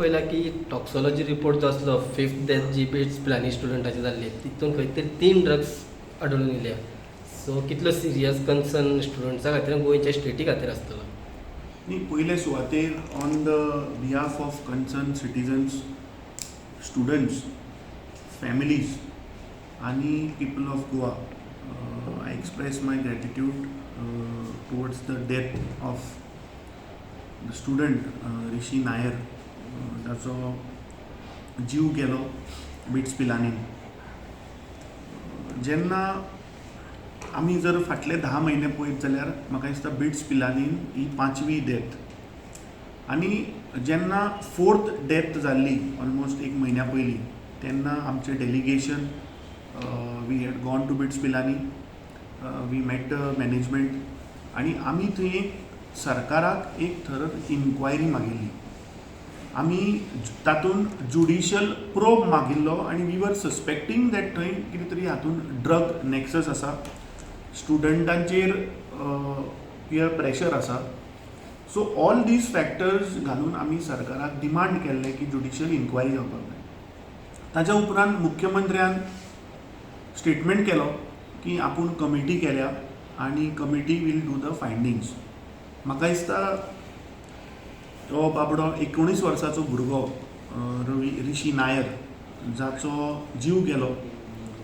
पळयला की टॉक्सोलॉजी रिपोर्ट जो आसलो, फिफ्थ डेथ जी बिट्स पिलानी स्टुडंटाची जाल्ली, तितून खंय तरी तीन ड्रग्स आढळून येयल्या. सो कितलो सिरियस कन्सर्न स्टुडंट्सा खातीर आनी गोंयच्या स्टेटी खातीर आसतलो? न्ही, पयले सुवातेर on the behalf of concerned citizens, students, families आनी people of Goa, I express my gratitude towards the death of the student Rishi Nair, जाचो जीव गेलो बिट्स पिलानीन. जेन्ना आमी जर फाटले 10 म्हयने पळयत जाल्यार म्हाका दिसता बिट्स पिलानीन ही पांचवी डेथ आनी जेन्ना फोर्थ डेथ जाल्ली ऑलमोस्ट एक म्हयन्या पयलीं, तेन्ना आमचें delegation, we had gone to BITS Pilani, we met the management आनी आमी थंय एक सरकाराक एक थरो इन्क्वायरी मागिल्ली. आमी तातूंत जुडिशियल प्रोब मागिल्लो आनी we were suspecting that थंय कितें तरी हातूंत ड्रग नॅक्सस आसा, स्टुडंटांचेर पियर प्रेशर आसा. सो ऑल these factors घालून आमी सरकाराक डिमांड केल्लें की जुडिशियल इन्क्वायरी जावपाक जाय. ताच्या उपरांत मुख्यमंत्र्यान स्टेटमेंट केलो की आपूण कमिटी केल्या आनी committee will do the findings. म्हाका दिसता तो बाबडो 19 वर्साचो भुरगो रवी ऋषी नायर, जाचो जीव गेलो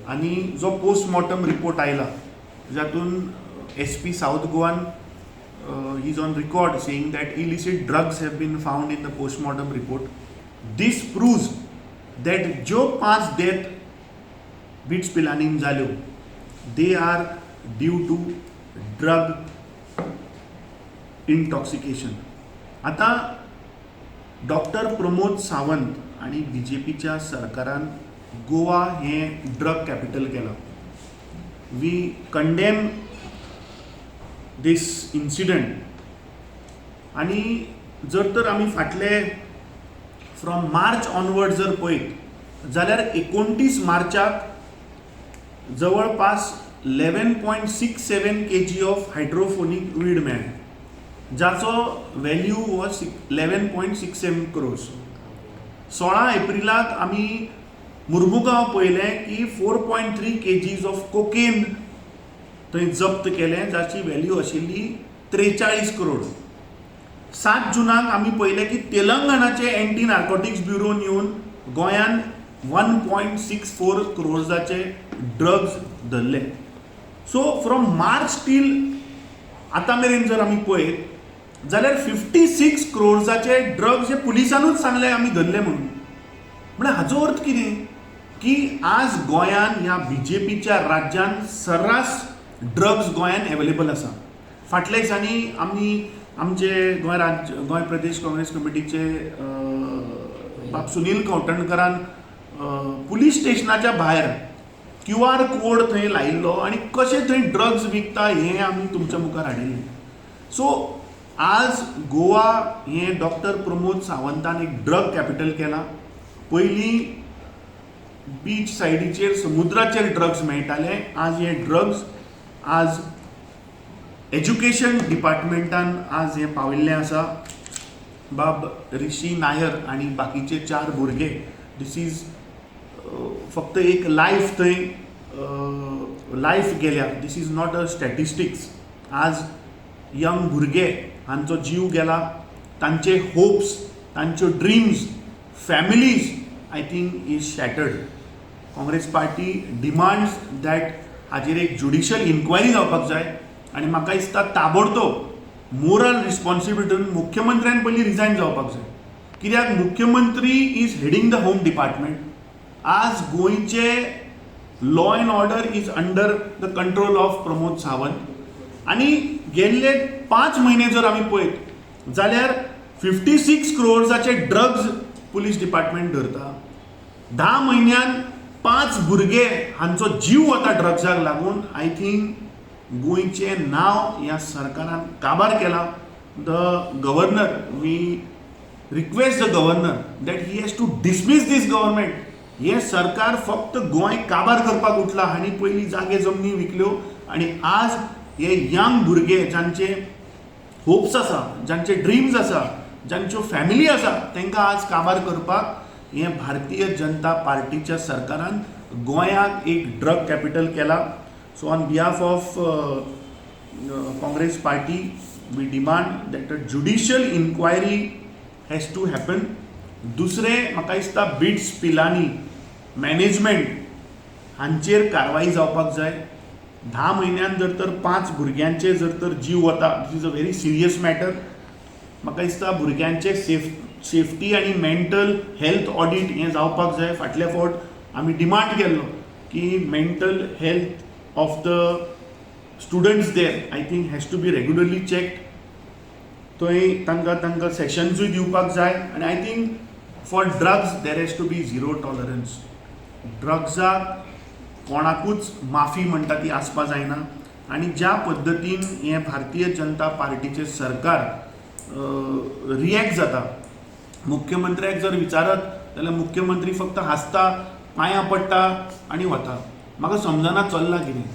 आनी जो पोस्टमॉर्टम रिपोर्ट आयला, जातून SP south Goan is on record saying that illicit drugs have been found in the postmortem report. This proves that ज्यो पांच डेथ बिट्स पिलानीन जाल्यो, they are due to drug intoxication. आतां डॉक्टर प्रमोद सावंत आनी बीजेपीच्या सरकारान गोवा हें drug capital केलां. We condemn this incident आनी जर तर आमी फाटले फ्रॉम मार्च ऑनवर्ड जर पळयत जाल्यार 29 मार्चाक जवळपास 11.67 kg of hydroponic weed मेळ्ळें, जाचो value was 11.67 crores. 16 एप्रिलाक आमी मुर्मुगांव पळयलें की 4.3 kgs of cocaine थंय जप्त केलें, जाची व्हॅल्यू आशिल्ली 43 करोड. 7 जुनाक आमी पळयलें की तेलंगणाचे एंटी नार्कोटिक्स ब्युरोन येवन गोंयान 1.64 क्रोर्साचे ड्रग्ज धरले. सो फ्रॉम मार्च टील आतां मेरेन जर आमी पळयत जाल्यार 56 क्रोर्साचे ड्रग्ज हे पुलिसानूच सांगले आमी धरले म्हणून. म्हळ्यार हाचो अर्थ कितें की आज गोंयान ह्या बीजेपीच्या राज्यान सर्रास ड्रग्ज गोंयान एवेलेबल आसा. फाटल्या दिसांनी आमी आमचे गोंय राज्य, गोंय प्रदेश काँग्रेस कमिटीचे बाब सुनील कवठणकरान पुलीस स्टेशनाच्या भायर क्यू आर कोड थंय लायिल्लो आनी कशें थंय ड्रग्ज विकता हें आमी तुमच्या मुखार हाडिल्लें. सो आज गोवा हें डॉक्टर प्रमोद सावंतान एक ड्रग कॅपिटल केलां. पयलीं बीच सायडीचेर, समुद्राचेर ड्रग्स मेळटाले. आज हे ड्रग्स आज एज्युकेशन डिपार्टमेंटान आज हें पाविल्लें आसा. बाब ऋषी नायर आनी बाकीचे चार भुरगे, this is फक्त एक लायफ, थंय लायफ गेल्या. This is not a statistics. आज यंग भुरगे हांचो जीव गेला, तांचे होप्स, तांच्यो dreams, families, I think, is shattered. Congress Party demands that हाजेर एक ज्युडिशियल इन्क्वायरी जावपाक जाय आनी म्हाका दिसता ताबडतोब मोरल रिस्पॉन्सिबिलिटीन मुख्यमंत्र्यान पयलीं रिजायन जावपाक जाय, कित्याक मुख्यमंत्री is heading the home department. आज गोंयचे law and order is under the control of Pramod Sawant आनी गेल्ले 5 म्हयने जर आमी पळयत जाल्यार 56 क्रोर्साचे ड्रग्ज पुलीस डिपार्टमेंट धरता. 10 म्हयन्यान पांच भुरगे हांचो जीव वता ड्रग्साक लागून. I think गोंयचें नांव ह्या सरकारान काबार केलां. The governor, we request the governor that he has to dismiss this government. हें सरकार फक्त गोंय काबार करपाक उठलां. हांणी पयलीं जागे जमनी विकल्यो आनी आज हे यंग भुरगे, जांचे होप्स आसा, जांचे ड्रिम्स आसा, जांच्यो फॅमिली आसा तांकां आज काबार करपाक हें भारतीय जनता पार्टीच्या सरकारान गोंयाक एक ड्रग कॅपिटल केला. So on behalf of Congress Party, we demand that a judicial inquiry has to happen. दुसरें, म्हाका दिसता बिट्स पिलानी मॅनेजमेंट हांचेर कारवाई जावपाक जाय. 10 म्हयन्यान जर तर पांच भुरग्यांचे जर तर जीव वता, this is a very serious matter. म्हाका दिसता भुरग्यांचे सेफ्टी आनी मेंटल हेल्थ ऑडिट हें जावपाक जाय. फाटल्या फावट आमी डिमांड केल्लो की mental health of the students there, I think, has to be regularly checked. थंय तांकां सेशन्सूय दिवपाक जाय आनी I think for drugs there has to be zero tolerance. ड्रग्साक कोणाकूच माफी म्हणटा ती आसपा जायना आनी ज्या पद्दतीन हें भारतीय जनता पार्टीचें सरकार रिएक्ट जाता, मुख्यमंत्र्याक जर विचारत जाल्यार मुख्यमंत्री फक्त हांसता, पांयां पडटा आनी वता. म्हाका समजना चल्लां कितें.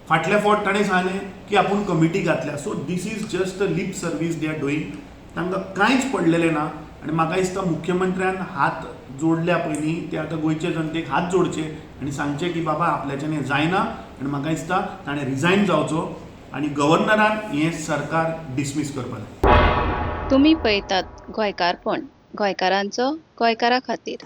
फाटल्या फावट ताणें सांगलें की आपूण कमिटी घातल्या. So this is just a lip service they are doing. तांकां कांयच पडलेलें ना आनी म्हाका दिसता मुख्यमंत्र्यान हात जोडल्या पयलीं ते आतां गोंयचे जनतेक हात जोडचे आनी सांगचें की बाबा, आपल्याच्यान हें जायना आनी म्हाका दिसता ताणें रिजायन जावचो आनी गव्हर्नरान हें सरकार डिसमीस करपाक जाय. तुमी पळयतात गोंयकारपण, गोंयकारांचो गोंयकारा खातीर.